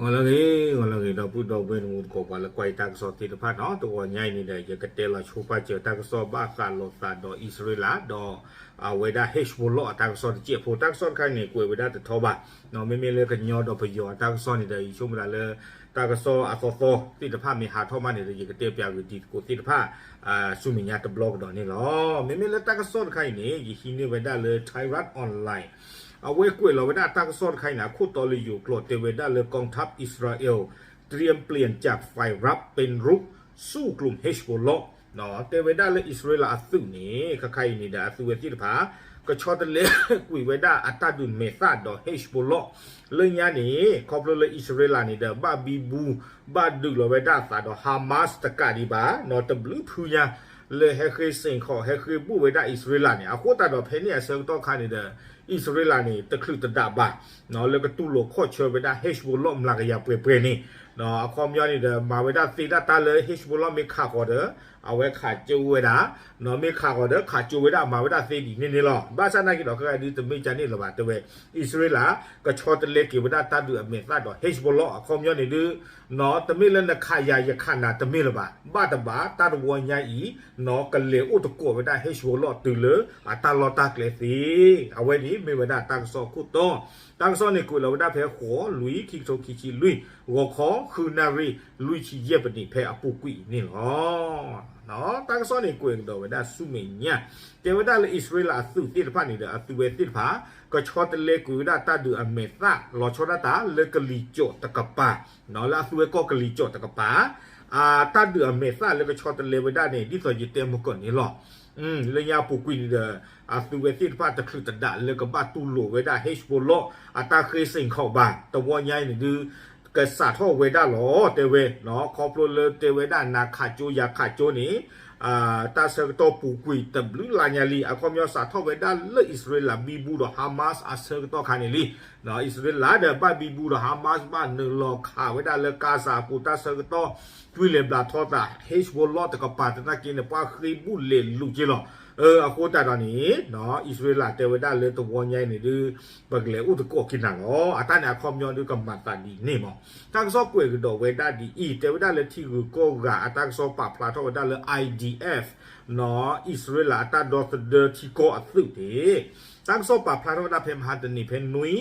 ဂီၤလၢအဂ့ၤ ဂီၤလၢအဂ့ၤ ဒီပုၢ်ဒီဝဲၢ်တံၤသကိး ပှၤလၢကွၢ်ယတၢ်ကစီၣ်သ့ၣ်တဖၣ်နီၤ, တဂီၤညါအံၤန့ၣ်ဒီး ယကတဲလီၤဆိပာ်စၢၤတၢ်ကစီၣ်ဘၣ်ဃးလိာ်သးဒီးအံၣ်စရ့လး ဒီးအဝဲဒၣ် Hezbollah အတၢ်ကစီၣ်တစဲးဖိ, တၢ်ကစီၣ်တခါအံၤန့ၣ် ကွဲးဝဲဒၣ်တထီဘၣ်, မ့မ့ၢ်လၢကညီဒီးပယီၤအတၢ်ကစီၣ်န့ၣ်ဒီး ယဆိကမိၣ်သးလၢ တၢ်ကစီၣ်အသီသီသ့ၣ်တဖၣ်မ့ၢ်ဟးထီၣ်မးန့ၣ်ဒီး ယကတဲပၠးဂ့ၤဒံးသကိးသ့ၣ်တဖၣ် ဆူမဲာ်ညါတဘျီကဒီးန့ၣ်လီၤ. မ့မ့ၢ်လၢတၢ်ကစီၣ်တခါအံၤန့ၣ် ယဟံးန့ၢ်ဝဲဒၣ်လၢ Thairath Online အဝဲကွဲးလီၤဝဲဒၣ်တၢ်ကစီၣ်တခါအံၤန့ၣ် အခိၣ်တီလၢယိၤကျိာ်တဲဝဲဒၣ်လၢ กองทัพอิสราเอลเตรียมเปลี่ยนจากฝ่ายรับเป็นรุกสู้กลุ่ม Hezbollah တဲဝဲဒၣ်လၢအံၣ်စရ့လးအသုးန့ၣ် ခါခါအံၤန့ၣ်ဒီး အသုးဝဲသ့ၣ်တဖၣ် ကဆီတလဲကွံာ်ဝဲဒၣ်အတၢ်ဒုးမဲာ်သၣ်ဒီး Hezbollah လၢညါန့ၣ် ခီဖျိလၢအံၣ်စရ့လးန့ၣ်ဒီး ဘၣ်ဘံဘူ ဘၣ်ဒုးလီၤဝဲဒၣ်အသးဒီး Hamas တကးဒံးဘၣ် တဘျုးဖုညါ လၢဟဲဃ့စ့ၣ်ခီၣ် ဟဲဃ့ဘူၣ်ဝဲဒၣ်အံၣ်စရ့လးန့ၣ် အဃိသတးဒီးဖဲန့ၣ်အဆၢကတီၢ်ခါန့ၣ်ဒီး အံၣ်စရ့လးန့ၣ် တချုးတဒးဘၣ် လၢကတူၢ်လိာ်ခီၣ်ဆၢဝဲဒၣ် Hezbollah မျးကယၤပှဲၤပှဲၤန့ၣ် အခီပညီန့ၣ်ဒီး မၤဝဲဒၣ်သ့ဒၣ်တၢ်လၢ Hezbollah မ့ၢ်ခးဃီၤဒီး အဝဲခးကၠိဝဲဒၣ် မ့ၢ်ခးဃီၤဒီး ခးကၠိဝဲဒၣ် မၤဝဲဒၣ်သ့ဒ်န့ၣ်န့ၣ်လီၤ. ဘၣ်ဆၣ်နာ်က့ဒီး ခဲအံၤဒုးတမ့ၢ်ကန့ၣ်လၢၤဘၣ် တဲဝဲ အံၣ်စရ့လး ကဆီတလဲက့ၤဝဲဒၣ်တၢ်ဒုးအမဲာ်သၣ်ဒီး Hezbollah အခီပညီန့ၣ်ဒုး တမ့ၢ်လၢနခးယၤယခးနၤတမ့ၢ်လၢၤဘၣ် ဘၣ်တဘၣ် တၢ်တဝီညါအံၤ ကလဲၤအိၣ်သကိးဝဲဒၣ် Hezbollah တုၤလၢအတၢ်လီၢ်တၢ်ကျဲသ့ အဝဲန့ၣ်မ့ၢ်ဝဲဒၣ်တၢ်ကစီၣ်အခိၣ်တီ တၢ်ကစီၣ်န့ၣ်ကွဲးလီၤဝဲဒၣ်ဖဲ ဃိး လွံၢ် ခံကထိခံဆံလွံၢ် ဂီၤခီ ဃုနၣ်ရံၣ် လွံၢ်ဆံယဲၢ်ပနံး ဖဲအပူၤကွံာ်အံၤန့ၣ်လီၤ. တၢ်ကစီၣ်န့ၣ်ကွဲးကဒီးဝဲဒၣ်ဆူမဲာ်ညါ တဲဝဲဒၣ်လၢအံၣ်စရ့လးအသုးသ့ၣ်တဖၣ်န့ၣ်ဒီး အသုးဝဲသ့ၣ်တဖၣ် ကဆီတလဲကွံာ်ဝဲဒၣ်တၢ်ဒုးအမဲာ်သၣ် လီၤဆီဒၣ်တၢ်လၢကလံၤစိးတကပၤ လၢအသုးဝဲကီၢ်ကလံၤစိးတကပၤ အတၢ်ဒုးအမဲာ်သၣ်လၢကဆီတလဲဝဲဒၣ်န့ၣ် ဒ်သိးယတဲမုၢ်ကၢၢ်န့ၣ်လီၤ. လၢညါပူၤကွံာ်န့ၣ်ဒီး အသုးဝဲသ့ၣ်တဖၣ်တချုးတဒးလၢကဘၣ်တူၢ်လိာ်ဝဲဒၣ် Hezbollah အတၢ်ဃ့စ့ၣ်ခီၣ်ဘၣ် တဝီညါအံၤန့ၣ်ဒုး ကစးထီၣ်ဝဲဒၣ်လီၤ တဲဝဲ ခီဖျိလၢတဲဝဲဒၣ်နၤခးကၠိယၤခးကၠိန့ၣ် တၢ်ဆၢကတီၢ်ပူၤကွံာ်တဘျုးလါညါလံ အခီပညီစးထီၣ်ဝဲဒၣ်လၢအံၣ်စရ့လးဘံဘူဒီး Hamas အဆၢကတီၢ်ခါန့ၣ်လံ. အံၣ်စရ့လးဒီးဘၣ်ဘံဘူဒီး Hamas ဘၣ်နုာ်လီၤခးဝဲဒၣ်လၢ Gaza အပူၤတၢ်ဆၢကတီၢ် ကွံာ်လဲၤဘျးထီသး Hezbollah တကပၤသနာ်က့န့ၣ် ပှၤဃ့ဘူၣ်လဲၤလူၤက့လီၤ. အဃိသတးဒီးန့ၣ် အံၣ်စရ့လးတဲဝဲဒၣ်လၢတဝီညါအံၤန့ၣ်ဒုး ပကလဲၤအိၣ်သကိးက့ၤနၤလီၤ. အတၢ်န့ၣ်အခီပညီဒုး ကမၤသးဒ်န့ၣ်မး. တၢ်ကစီၣ်ကွဲးကဒီးဝဲဒၣ်ဒ်အံၤ တဲဝဲဒၣ်လၢထံဂုၤကီၢ်ဂၤအတၢ်ကစီၣ်ပာ်ဖျါထီၣ်ဝဲဒၣ်လၢ I D F အံၣ်စရ့လးအတၢ်ဒီသဒၢထံကီၢ်အသုးန့ၣ် တၢ်ကစီၣ်ပာ်ဖျါထီၣ်ဝဲဒၣ်ဖဲမဟါတနံၤဖဲနွံ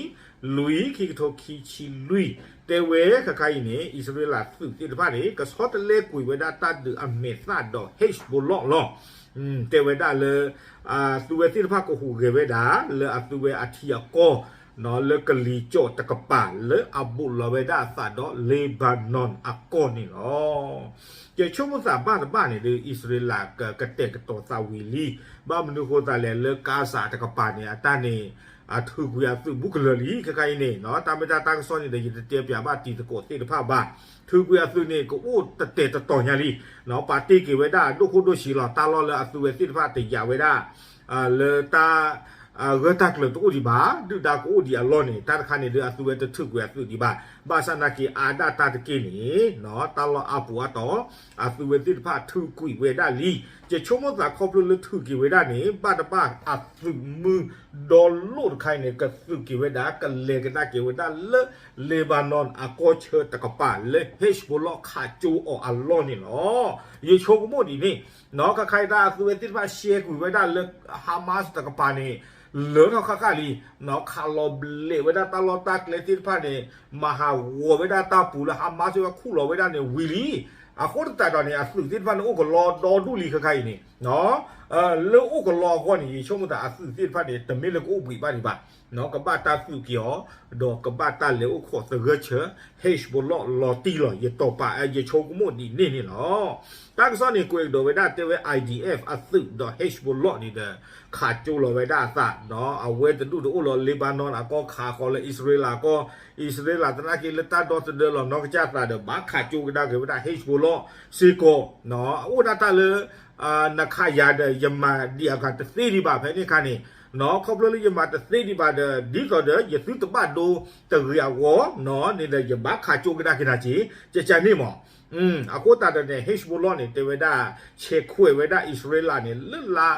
လွံၢ် ခံကထိခံဆံလွံၢ် တဲဝဲခါခါအံၤန့ၣ် အံၣ်စရ့လးသုးသ့ၣ်တဖၣ်န့ၣ် ကဆီတလဲကွံာ်ဝဲဒၣ်တၢ်ဒုးအမဲာ်သၣ်ဒီး Hezbollah လီၤ. တဲဝဲဒၣ်လၢ အသုးဝဲသ့ၣ်တဖၣ်ကဟူးဂဲၤဝဲဒၣ် လၢအသုးဝဲအထံအကီၢ် လၢကလံၤစိးတကပၤ လၢအဘူးလီၤဝဲဒၣ်အသးဒီး Lebanon အကီၢ်န့ၣ်လီၤ. ယဆိကမိၣ်သးဘၣ်တဘၣ်န့ၣ်ဒီး အံၣ်စရ့လးကကတဲာ်ကတီၤသးဝံၤလံ. ဘၣ်မနုၤဃိသးလဲၣ် လၢ Gaza တကပၤန့ၣ် အတၢ်န့ၣ် အထုးကွံာ်အသုးဘူးကလၢာ်လံ ခဲခါအံၤန့ၣ် တၢ်မ့ၢ်တၢ်တၢ်ကစီၣ်န့ၣ်ဒီး ယတတဲပၠးဘၣ်တံၤသကိးသ့ၣ်တဖၣ်ဘၣ်. ထုးကွံာ်အသုးန့ၣ် ကအိၣ်တတဲာ်တတီၤညါလံ. ပာ်တ့ၢ်က့ၤဝဲဒၣ်ဒိၣ်ခိၣ်ဒိၣ်ဆံးလီၤ. တၢ်လီၢ်လၢအသုးဝဲသ့ၣ်တဖၣ်တယာ်ဝဲဒၣ် လၢတၢ် ဂၢၢ်တၢ်ကျၢၤတအိၣ်ဒံးဘၣ် ဒုၣ်ဒါကအိၣ်ဒံးအလီၢ်န့ၣ် တၢ်တခါန့ၣ်ဒီး အသုးဝဲတထုးကွံာ်အသုးဒံးဘၣ်. ဘၣ်ဆၣ်နာ်က့ၤအါဒၣ်တၢ်တက့ၢ်န့ၣ် တၢ်လီၢ်အါပူၤအါတီၤ အသုးဝဲသ့ၣ်တဖၣ်ထုးကွံာ်ဝဲဒၣ်လံ. ယဆိကမိၣ်သးခီဖျိလၢထုးက့ၤဝဲဒၣ်န့ၣ် ဘၣ်တဘၣ်အသုးမုၢ်ဒီလိၣ်တခါအံၤန့ၣ် ကသုးက့ၤဝဲဒၣ် ကလဲၤကဒါက့ၤဝဲဒၣ်လၢ Lebanon အကီၢ်ဆၢတကပၤလၢ Hezbollah ခးကၠိအီၤအလီၢ်န့ၣ်လီၤ. ယဆိကမိၣ်ဒ်န့ၣ် ခါခါအံၤတၢ်အသုးဝဲသ့ၣ်တဖၣ်ရှဲကွံာ်ဝဲဒၣ်လၢ Hamas တကပၤန့ၣ် လၢထီၣ်ဃၣ်ဃၣ်လံ. ခးလီၤဘျဲးဝဲဒၣ်တၢ်လီၢ်တၢ်ကျဲသ့ၣ်တဖၣ်န့ၣ် မၤဟးဂီၤဝဲဒၣ်တၢ်ပူၤလၢ Hamas ဝဲခူၣ်လီၤဝဲဒၣ်န့ၣ်ဝံၤလံ. အဃိသတးဒီးန့ၣ် အသုးသ့ၣ်တဖၣ်န့ၣ် အိၣ်ကလီဒီဒူၣ်လံခဲခါအံၤန့ၣ် လၢအိၣ်ကလီအဂီၢ်န့ၣ် ယဆိကမိၣ်သးအသုးသ့ၣ်တဖၣ်န့ၣ် တမ့ၢ်လၢကအိၣ်ဘှံးဘၣ်ဒံးဘၣ် ကဘၣ်တၢ်သုးက့ၤအီၤ ဒီးကဘၣ်တၢ်လဲၤအိၣ်ခိးသဂၢၢ်ဆၢ Hezbollah လီၤတံၢ်လီၤ. ယတီၤပာ် ယဆိကမိၣ်ဒ်န့ၣ်န့ၣ်လီၤ. တၢ်ကစီၣ်န့ၣ် ကွဲးကဒီးဝဲဒၣ်တဲဝဲ I D F အသုးဒီး Hezbollah န့ၣ်ဒီး ခးကၠိလီၤဝဲဒၣ်အသး အဝဲတဒူၣ်တအိၣ်လီၤ Lebanon အကီၢ် ခးဃီၤလၢအံၣ်စရ့လးအကီၢ်, အံၣ်စရ့လးသနာ်က့လၢတၢ်ဒီသဒၢလီၤနီၢ်ကစၢ်သးဒီး ဘၣ်ခးကၠိကဒါက့ၤဝဲဒၣ် Hezbollah စ့ၢ်ကီး အအိၣ်ဒၣ်တၢ်လၢ နခးယၤဒီး ယမၤဒံးအဂၤတသ့ဒံးဘၣ်ဖဲန့ၣ်အခါန့ၣ် ခီဖျိလၢယမၤတသ့ဒံးဘၣ်ဒီး ဒ်သိးဒီး ယသုတဘၣ်ဒိတဂ့ၤအဂီၢ်န့ၣ်ဒီး ယဘၣ်ခးကၠိကဒါက့ၤနၤက့ၤ ကကန့ၣ်မး. အဃိသတးဒီးန့ၣ် Hezbollah န့ၣ် တဲဝဲဒၣ် ဆဲးခွဲးဝဲဒၣ်အံၣ်စရ့လးန့ၣ် လၢလါ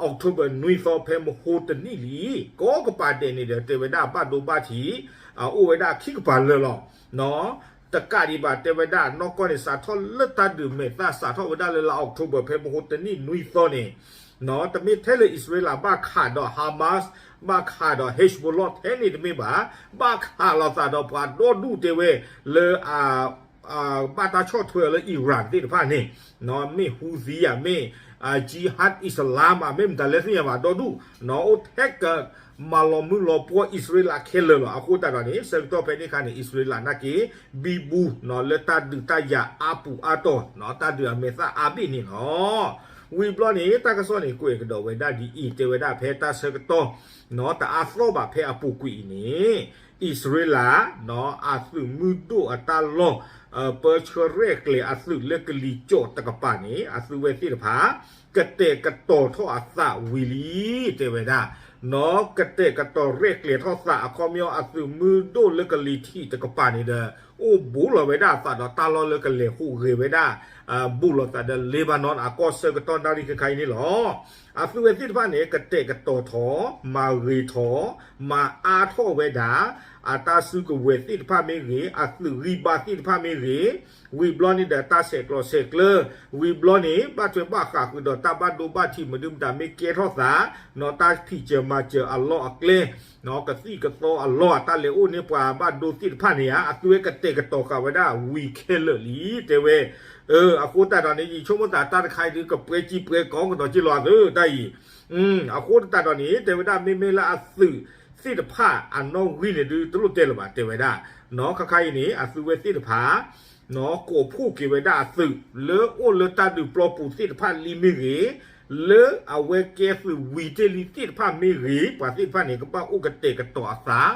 October နွံသီဖဲမဟိတနံၣ်လံ. ကိးကပၤဒဲးန့ၣ်ဒီး တဲဝဲဒၣ်ဘၣ်ဒိဘၣ်ထံး အိၣ်ဝဲဒၣ်ခံကပၤလၢာ်လီၤ. တကးဒံးဘၣ် တဲဝဲဒၣ် နီၢ်ကီၢ်န့ၣ် စးထီၣ်လၢတၢ်ဒုးမဲာ်သၣ် စးထီၣ်ဝဲဒၣ်လၢလါ October ဖဲမဟိတနံၣ်နွံသီန့ၣ် တမ့ၢ်ထဲလၢအံၣ်စရ့လးဘၣ်ခးဒီး Hamas ဘၣ်ခးဒီး Hezbollah ထဲန့ၣ်တမ့ၢ်ဘၣ်, ဘၣ်ခးလိာ်သးဒီးပှၤဒီဒူၣ်တဲဝဲ လၢ ဘၣ်တၢ်ဆီၣ်ထွဲအီၤလၢ Iran သ့ၣ်တဖၣ်န့ၣ်, မ့ၢ် Houthi ဧါ, မ့ၢ် Jihad Islam ဧါ, မ့ၢ်မတၤလဲၣ်သ့ၣ်ညါဘၣ် ဒီဒူၣ် အိၣ်ထဲကမၤလီၤမုၢ်လီၤပှီၢ်အံၣ်စရ့လးခဲလၢာ်လီၤ. အဃိသတးဒီးန့ၣ် ဆၢကတီၢ်ဖဲန့ၣ်အခါန့ၣ် အံၣ်စရ့လးနာ်က့ ဘံဘူ လၢတၢ်ဒုးတၢ်ယၤအါပူၤအါတီၤ, တၢ်ဒုးအမဲာ်သၣ်အါဘ့ၣ်န့ၣ်လီၤ. ဝံၤဘျီန့ၣ် တၢ်ကစီၣ်န့ၣ် ကွဲးကဒီးဝဲဒၣ်ဒ်အံၤ, တဲဝဲဒၣ်ဖဲတၢ်ဆၢကတီၢ် တအါသီၣ်ဘၣ်ဖဲအပူၤကွံာ်အံၤန့ၣ် အံၣ်စရ့လး အသုးမုၢ်ဒိၣ်အတၢ်လီၢ် ပၢဆှၢရဲၣ်ကျဲၤအသုးလၢကလံၤကၠီၣ်တကပၤန့ၣ် အသုဝဲသ့ၣ်တဖၣ် ကတဲာ်ကတီၤထီၣ်အသးဝံၤလံ တဲဝဲဒၣ်, ကတဲာ်ကတီၤရဲၣ်ကျဲၤထီၣ်သး အခီပညီအသုးမုၢ်ဒိၣ်လၢကလံၤထံးတကပၤန့ၣ်ဒီး အိၣ်ဘူးလီၤဝဲဒၣ်အသးဒီးတၢ်လီၢ်လၢကလဲၤဟူးဂဲၤဝဲဒၣ် ဘူးလိာ်သးဒီး Lebanon အကီၢ်ဆၢကတီၢ်နၣ်ရံၣ်ခဲခါအံၤန့ၣ်လီၤ. အသုဝဲသ့ၣ်တဖၣ်န့ၣ် ကတဲာ်ကတီၤထီၣ် မၤဂ့ၤထီၣ် မၤအါထီၣ်ဝဲဒၣ် အတၢ်စုကဝဲၤသ့ၣ်တဖၣ်မ့ၢ်ဂ့ၤ, အသုးဂံၢ်ဘါသ့ၣ်တဖၣ်မ့ၢ်ဂ့ၤ, ဝံၤဘျီန့ၣ်ဒီးတၢ်ဆဲးကျိးဆဲးကျၢ, ဝံၤဘျီန့ၣ် ဘၣ်ထွဲဘၣ်ဃးဃုာ်ဒီးတၢ်ဘၣ်ဒိဘၣ်ထံးမနုၤမတၤမ့ၢ်ကဲထီၣ်သး, တၢ်ဖံးစၢၤမၤစၢၤအလီၢ်အကျဲ ကသံၣ်ကသီအလီၢ် တၢ်လဲၤအိၣ်န့ၢ်ပှၤဘၣ်ဒိသ့ၣ်တဖၣ်န့ၣ်ဧါ, အသုဝဲကတဲာ်ကတီၤဃာ်ဝဲဒၣ်ဝံၤခဲလၢာ်လံ တဲဝဲ. အဃိသတးဒီးန့ၣ် ယဆိကမိၣ်သးတၢ်တခါအံၤဒုး ကပှဲၤကံပှဲၤကီကဒီးက့လီၤအသုတၢ်အံၤ, အဃိသတးဒီးန့ၣ် တဲဝဲဒၣ် မ့မ့ၢ်လၢအသုးသ့ၣ်တဖၣ်အနီၣ်ဂံၢ်န့ၣ်ဒုး တလိၣ်တဲလၢၤဘၣ် တဲဝဲဒၣ်, ခါခါအံၤန့ၣ် အသုဝဲသ့ၣ်တဖၣ် ကိးဖှိၣ်က့ၤဝဲဒၣ်အသုး လၢအိၣ်လၢတၢ်ဒုးပျီပူၤသ့ၣ်တဖၣ်လံမ့ၢ်ဂ့ၤ, လၢအဝဲကဲသုးဝံၤတ့ၢ်လံသ့ၣ်တဖၣ်မ့ၢ်ဂ့ၤ, ပှၤသ့ၣ်တဖၣ်န့ၣ် ကဘၣ်အိၣ်ကတဲာ်ကတီၤအသး,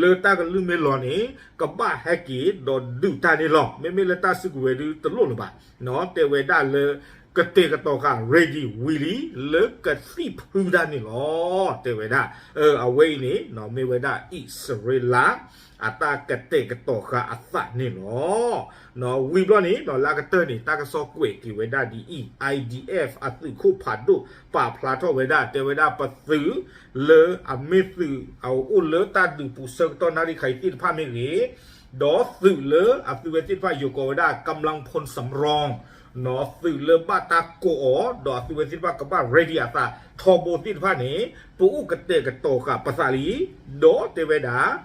လၢတၢ်ကလုၢ်မ့ၢ်လီၤန့ၣ် ကဘၣ်ဟဲက့ၤဒီးဒုးတၢ်န့ၣ်လီၤ. မ့မ့ၢ်လၢတၢ်စုကဝဲၤဒုးတလိၣ်လၢၤဘၣ်, တဲဝဲဒၣ်လၢ ကတဲာ်ကတီၤဃာ် ready ဝံၤလံ လၢကသံၣ်ဖုတၢ်န့ၣ်လီၤ တဲဝဲဒၣ်. အဝဲအံၤန့ၣ် မ့ၢ်ဝဲဒၣ်အံၣ်စရ့လး အတၢ်ကတဲာ်ကတီၤဃာ်အသးန့ၣ်လီၤ. ဝံၤဘျီန့ၣ် လၢအကတၢၢ်န့ၣ် တၢ်ကစီၣ်ကွဲးက့ၤဝဲဒၣ်ဒ်အံၤ, I D F အသုးခိၣ်ဖးဒိၣ်ပာ်ဖျါထီၣ်ဝဲဒၣ် တဲဝဲဒၣ်ပသုး လၢအမ့ၢ်သုးအအိၣ်လၢတၢ်ဒုးပူၤဆၢကတီၢ်နၣ်ရံၣ်ခါအံၤသ့ၣ်တဖၣ်မ့ၢ်ဂ့ၤ, ဒီးသုးလၢအသုဝဲသ့ၣ်တဖၣ်ယိၤကိးဝဲဒၣ် กำลังพลสำรอง သုးလၢဘၣ်တၢ်ကိးအီၤ ဒီးအသုဝဲသ့ၣ်တဖၣ်ကဘၣ် ready အသးထီဘိသ့ၣ်တဖၣ်န့ၣ် ပအိၣ်ကတဲာ်ကတီၤဃာ်ပသးလံ, ဒီးတဲဝဲဒၣ်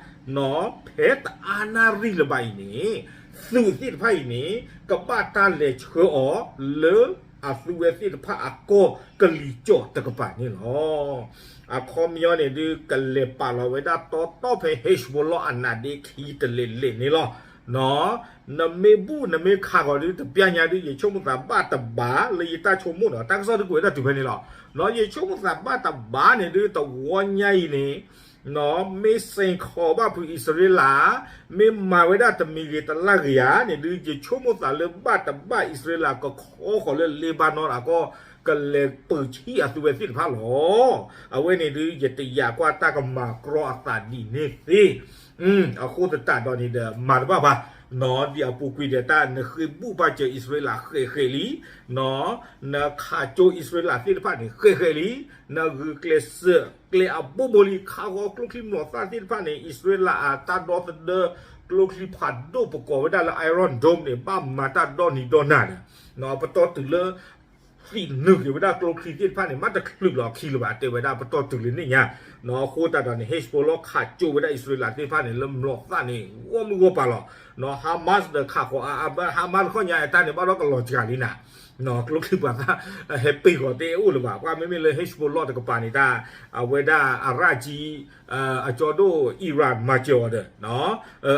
ဖဲတအါနၣ်ရံၣ်လၢၤဘၣ်အံၤန့ၣ် သုးသ့ၣ်တဖၣ်အံၤန့ၣ် ကဘၣ်တၢ်လဲၤဆှၢအီၤလၢ အသုဝဲသ့ၣ်တဖၣ်အကီၢ်ကလံၤကၠီၣ်တကပၤန့ၣ်လီၤ. အခီပညီန့ၣ်ဒုး ကလဲၤပာ်လီၤဝဲဒၣ်တီတီဖဲ Hezbollah အနါဒ့ခံတလဲးလဲးန့ၣ်လီၤ. နမ့ၢ်ဘူၣ်နမ့ၢ်ခးဂီၤဒုး တပျၢ်ညါဒုး ယဆိကမိၣ်သးဘၣ်တဘၣ်လၢယတၢ်ဆိကမိၣ်နီၤ, တၢ်ကစီၣ်ဒုးကွဲးဝဲဒၣ်တုၤဖဲန့ၣ်လီၤ. ယဆိကမိၣ်သးဘၣ်တဘၣ်န့ၣ်ဒုး တဝီညါအံၤန့ၣ် မ့ၢ်စ့ၢ်ကီးဘၣ်ဖုးအံၣ်စရ့လး မ့ၢ်မၤဝဲဒၣ်တမံၤဂ့ၤတလၢ်ဂ့ၤဧါန့ၣ်ဒုး ယဆိကမိၣ်သးလၢဘၣ်တဘၣ်အံၣ်စရ့လးကခီဃီၤလၢ Lebanon အကီၢ် ကလဲၤပၢၢ်ဆံၣ်အသုဝဲသ့ၣ်တဖၣ်လီၤ. အဝဲန့ၣ်ဒုး ယတယာ်ကွၢ်တၢ်ကမၤကြီအသးဒ်န့ၣ်သ့ အဃိသတးဒီးန့ၣ်ဒီး မၤတဘၣ်ဘၣ်, ဒ်အပူၤကွံာ်ဒီးတၢ် နဃ့ဘူၣ်ဘၣ်စၢၤအံၣ်စရ့လးဃဲးဃဲးလံ, နခးကၠိအံၣ်စရ့လးသ့ၣ်တဖၣ်န့ၣ် ဃဲးဃဲးလံ, နဂုာ်ကျဲးစၢးကျဲအဘိဘိလံ ခးဃီကျိချံမျိာ်သၣ်သ့ၣ်တဖၣ်န့ၣ် အံၣ်စရ့လးအတၢ်ဒီသဒၢ ကျိချံဖးဒိၣ်ပကိးဝဲဒၣ်လၢ Iron Dome န့ၣ် ဘၣ်မၤတၢ်ဒီနံၤဒီနၤဒီး ပတီၢ်တုၤလၢ သံးနုာ်က့ၤဝဲဒၣ်ကျိချံသ့ၣ်တဖၣ်န့ၣ် မ့ၢ်တချုးလီၤအခံလၢၤဘၣ် တဲဝဲဒၣ်ပတီၢ်တုၤလၢန့ၣ်ညါ, အဃိသတးဒီးန့ၣ် Hezbollah ခးကၠိဝဲဒၣ်အံၣ်စရ့လးသ့ၣ်တဖၣ်န့ၣ် လၢမျိာ်သၣ်န့ၣ် ဂီၢ်မုၢ်ဂီၢ်ပၤလီၤ. Hamas ဒီးခးဃီၤအါအါဘၣ် Hamas တခီညါအတၢ်န့ၣ် ဘၣ်ဒီးကလီၤစှၤလံနၤ, ကျိချံပှၤသၣ် ဟဲပ့ၤဃီၤတ့ၢ်အိၣ်လၢၤဘၣ်, ပှၤမ့မ့ၢ်လၢ Hezbollah တကပၤန့ၣ် တၢ် အဝဲဒၣ်အရၣ်ကံ အကၠီဒိၣ် Iran မၤစၢၤအီၤဒီး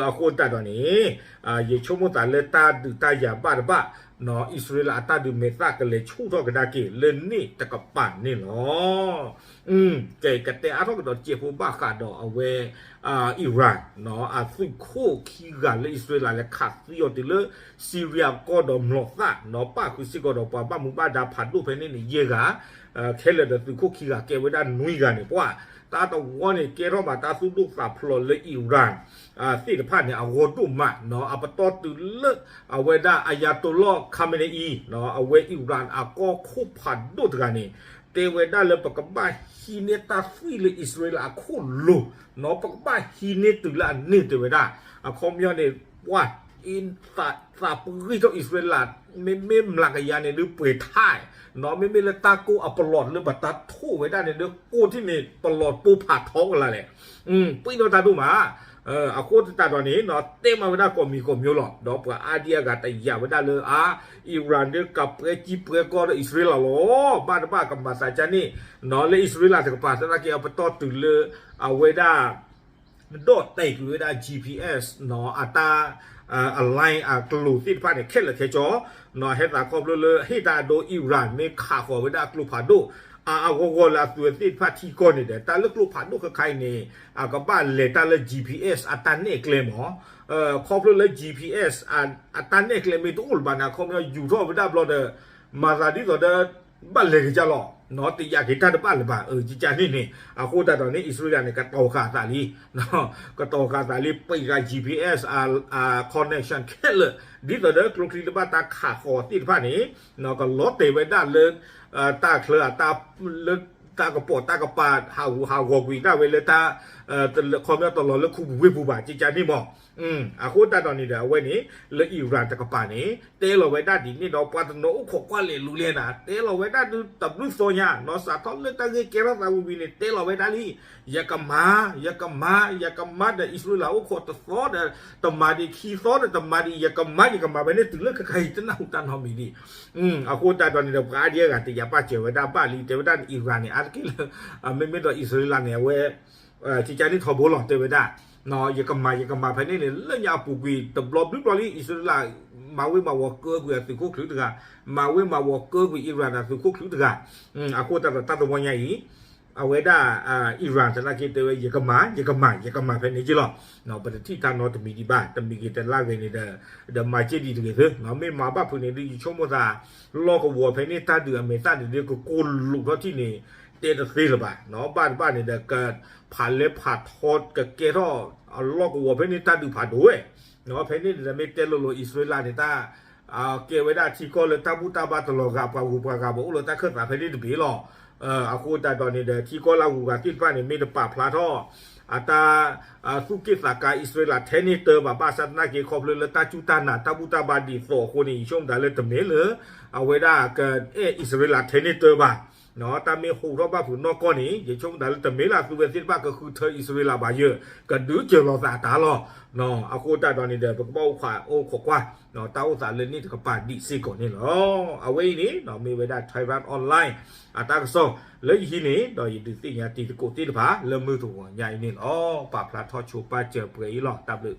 အဃိသတးဒီးန့ၣ် ယဆိကမိၣ်သးလၢတၢ်ဒုးတၢ်ယၤဘၣ်တဘၣ် အံၣ်စရ့လးအတၢ်ဒုးမဲာ်သၣ်ကလဲၤဆူၣ်ထီၣ်ကဒါက့ၤလၢန့ၣ်တကပၤန့ၣ်လီၤ. ကဲ ကတဲအါထီၣ်ကဒီးတစဲးဖိဘၣ်ဃးဒီးအဝဲ Iran အသုးခိၣ်ခံဂၤလၢအံၣ်စရ့လးလဲၤခးသံအီၤတုၤလၢ Syria ကီၢ်ဒီးမျိာ်သၣ် ပၣ်ဃုာ်စ့ၢ်ကီးဒီးပှၤဘၣ်မူဘၣ်ဒါဖးဒိၣ်ဖဲန့ၣ်န့ၣ် ယဲၢ်ဂၤ ခဲလၢာ်ဒီးသုးခိၣ်ခံဂၤကဲဝဲဒၣ်နွံဂၤန့ၣ် ပှၤ တၢ်တဝီန့ၣ် ကဲထီၣ်ဘၣ်တၢ်သူၣ်ဒိၣ်သးဖျိးလၢ Iran သ့ၣ်တဖၣ်န့ၣ် အဂီၢ်ဒိၣ်မး အပတီၢ်တုၤလၢ အဝဲဒၣ် Ayatollah Khamenei အဝဲ Iran အကီၢ်ခိၣ်ဖးဒိၣ်တဂၤန့ၣ် တဲဝဲဒၣ်လၢပကဘၣ်ဟံးန့ၢ်တၢ်သွံၣ်လၢအံၣ်စရ့လးအခိၣ်လိၤ ပကဘၣ်ဟံးန့ၢ်တုၤလၢအန့ၢ်တဲဝဲဒၣ် အခီပညီန့ၣ် ပှၤ သးပဂံၢ်ထီၣ်အံၣ်စရ့လး, မ့မ့ၢ်မျးကယၤန့ၣ်ဒုးပှဲၤထါ, နီၢ် မ့မ့ၢ်လၢတၢ်ကိၢ်အပလီၢ်လၢဘၣ်တၢ်ထိၣ်ဝဲဒၣ်န့ၣ်ဒုး ကိၢ်ထံၣ်န့ၣ် ပလီၢ်ပိၢ်ဖးထီကလာ်လဲၣ်, ပှံၢ်နီၢ်တၢ်ဒိၣ်မး, အဃိသတးဒီးန့ၣ် တဲမၤဝဲဒၣ်ကိးမံၤကိးမျိုးလီၤ, ဒီးပှၤအါဒံအါဂၤတယာ်ဝဲဒၣ်လၢအါ, အံရၣ်ဒုး ကးပှဲၤကံပှဲၤကီၢ်ဒီးအံၣ်စရ့လးလီၤ, ဘၣ်တဘၣ်ကမၤသးကါန့ၣ်, နီၢ် လၢအံၣ်စရ့လးတကပၤသနာ်က့အပတီၢ်တုၤလၢ အဝဲဒၣ် ဒီးတဲာ်ကွံာ်ဝဲဒၣ် GPS နီၢ် အတၢ် အ line အကျိၤသ့ၣ်တဖၣ်န့ၣ် ခဲလၢာ်ခဲဆ့, နီၢ် ဟဲသးခီဖျိလၢဟ့ၣ်တၢ်အဒိ အံရၣ် မ့ၢ်ခးဃီၤဝဲဒၣ်ကျိဖးဒိၣ် အအဂီၢ်ဂီၢ်လၢအသုးသ့ၣ်တဖၣ်ထံကီၢ်န့ၣ်ဒီး တၢ်လၢကျိဖးဒိၣ်ခဲခါအံၤန့ၣ် အကဘၣ်လဲၤတၢ်လၢ GPS အတၢ်နဲၣ်ကျဲမး, ခီဖျိလၢ GPS အတၢ်နဲၣ်ကျဲမ့ၢ်တအိၣ်လၢၤဘၣ်န့ၣ် အခီပညီယူၤထီၣ်ဝဲဒၣ်ဘျီဒီး မၤသးဒ်သိးဒီး ဘၣ်လဲၤကစၢ်လီၤ, နီၢ် တယာ်က့ၤတၢ်တဘၣ်လၢၤဘၣ်, အကကန့ၣ်န့ၣ် အဃိသတးဒီးန့ၣ် အံၣ်စရ့လးန့ၣ် ကတီၤဃာ်သးလံ, ကတီၤဃာ်သးလံ ပံးဃာ် GPS အ connection ခဲလၢာ် ဒ်သိးဒီးကျိချံတဘၣ်တၢ်ခးဃီၤသ့ၣ်တဖၣ်န့ၣ် ကလီၤတဲာ်ဝဲဒၣ်လၢ တၢ်ချၢအတၢ် လၢတၢ်ကပိာ်တၢ်ကပၤ ဟးဂူာ်ဟးဂီၤကွံာ်ဒၣ်ဝဲလၢတၢ် ခီပညီတလီၤလၢခူပူၤဝ့ၢ်ပူၤဘၣ် ကကန့ၣ်မး, အဃိသတးဒီးန့ၣ်ဒီး အဝဲန့ၣ် လၢအံရၣ်တကပၤန့ၣ် တဲလီၤဝဲဒၣ်ဒ်န့ၣ်ဒီး ပှၤတနီၤအိၣ်ခိးကွၢ်လဲၤလူၤလဲၤနၤ တဲလီၤဝဲဒၣ်ဒုးတဘျုးသီညါ နီၢ် စးထီၣ်လၢတၢ်ဂ့ၢ်ကဲထီၣ်သးဝံၤဝံၤန့ၣ် တဲလီၤဝဲဒၣ်လံ, ယကမၤ ယကမၤ ယကမၤဒီးအံၣ်စရ့လးအိၣ်ခိးတသီဒီး တမၤဒံးခံသီဒီးတမၤဒံး ယကမၤ ယကမၤ ဖဲန့ၣ်တုၤလၢခဲခါအံၤတနၢ်ဟူတၢ်နီတမံၤဒံး, အဃိသတးဒီးန့ၣ်ဒီး ပှၤအါဒံအါဂၤတယာ်ဘၣ်စၢၤဝဲဒၣ်ဘၣ်လံ တဲဝဲဒၣ်န့ၣ် အံရၣ်န့ၣ် အါတက့ၢ်လၢ မ့မ့ၢ်ဒီးအံၣ်စရ့လးန့ၣ် အဝဲ ကကန့ၣ်ထီဘိလီၤ တဲဝဲဒၣ်, ယကမၤ ယကမၤ ဖဲန့ၣ်န့ၣ် လၢညါအပူၤကွံာ် တဘျီဘျုးဘျီလံ အံၣ်စရ့လး မၤဝ့ၤမၤဝီၤကၢကွံာ်အသုးခိၣ်ချၢတဂၤ, မၤဝ့ၤမၤဝီၤကၢကွံာ်အံရၣ်အသုးခိၣ်ချၢတဂၤ, အဃိသတးဒီးတၢ်တဝီညါအံၤ အဝဲဒၣ် အံရၣ်သနာ်က့တဲဝဲ ယကမၤ ယကမၤ ယကမၤ ဖဲန့ၣ်က့လီၤ, ပတထံၣ်တၢ်နီတမံၤဒံးဘၣ် တမံၤဂ့ၤတလါဂ့ၤန့ၣ်ဒီး ဒီးမၤက့ဒံးတဂ့ၤသ့, မ့ၢ်မၤဘၣ်ဖုးန့ၣ်ဒုး ယဆိကမိၣ်သး လီၢ်ကဝီၤဖဲန့ၣ်တၢ်ဒုးအမဲာ်သၣ်န့ၣ်ဒုး ကကိၢ်လူးထီၣ်ထံၣ်န့ၣ် တဲတသ့လၢၤဘၣ်, ဘၣ်တဘၣ်န့ၣ်ဒီး ကဖးလဲဖးထီကကဲထီၣ် အလီၢ်ကဝီၤဖဲန့ၣ်တၢ်ဒုးဖးဒိၣ်ဝဲ, ဖဲန့ၣ်န့ၣ်ဒီးမ့ၢ်တဲလိၤလိၤ အံၣ်စရ့လးန့ၣ် တၢ် ကဲဝဲဒၣ်ထံကီၢ်လၢတၢ်ဘူၣ်တၢ်ဘါတလီၤဂာ် ပှၤဂုၤပှၤဂၤပအိၣ်လၢတၢ်ခၢၣ်သးဖဲန့ၣ်တဘ့ၣ်လီၤ, အဃိသတးဒီးန့ၣ်ဒီး ထံကီၢ်လၢအဂုၤအဂၤသ့ၣ်တဖၣ်န့ၣ် မ့ၢ်တပာ်ဖျါထီၣ် အတၢ် သူၣ်က့ၣ်သးကါအံၣ်စရ့လးထဲန့ၣ်တၢဘၣ် ဘၣ်ဆၣ်သနာ်က့ခီဖျိလၢတၢ်စူၢ်တၢ်နာ်တၢ်ဘူၣ်တၢ်ဘါဒ်သိးအဃိန့ၣ် ယဆိကမိၣ်တၢ်လၢတမ့ၢ်လၢ အဝဲဒၣ်ကအဲၣ်အံၣ်စရ့လးထဲန့ၣ်တၢဘၣ်, တၢ်မ့ၢ်ဟူးထီၣ်ဘၣ်ဖုးနီၢ်ကီၢ်န့ၣ် ယဆိကမိၣ်တၢ်လၢတမ့ၢ်လၢအသုဝဲသ့ၣ်တဖၣ်ကဃုထၢအံၣ်စရ့လးဘၣ်ယၢ် ကဒုးစၢၤလီၤသးအတၢ်လီၤ, အဃိသတးဒီးန့ၣ်ဒီး ပကဘၣ်အိၣ်ခိးကွၢ် တၢ်အိၣ်သးလၢန့ၣ်တကပၤဒံးစ့ၢ်ကီးန့ၣ်လီၤ. အဝဲအံၤန့ၣ် မ့ၢ်ဝဲဒၣ် Thairath Online အတၢ်ကစီၣ်လၢယဟံးန့ၣ် ဒီးယဒုးသ့ၣ်ညါတံၤသကိးသ့ၣ်တဖၣ် လၢမုၢ်တဂီၤညါအံၤန့ၣ်လီၤ. ပာ်ဖျါထီၣ်ဆိပာ်စၢၤပှဲၤအံၤလီၤ. တၢ်ဘျုး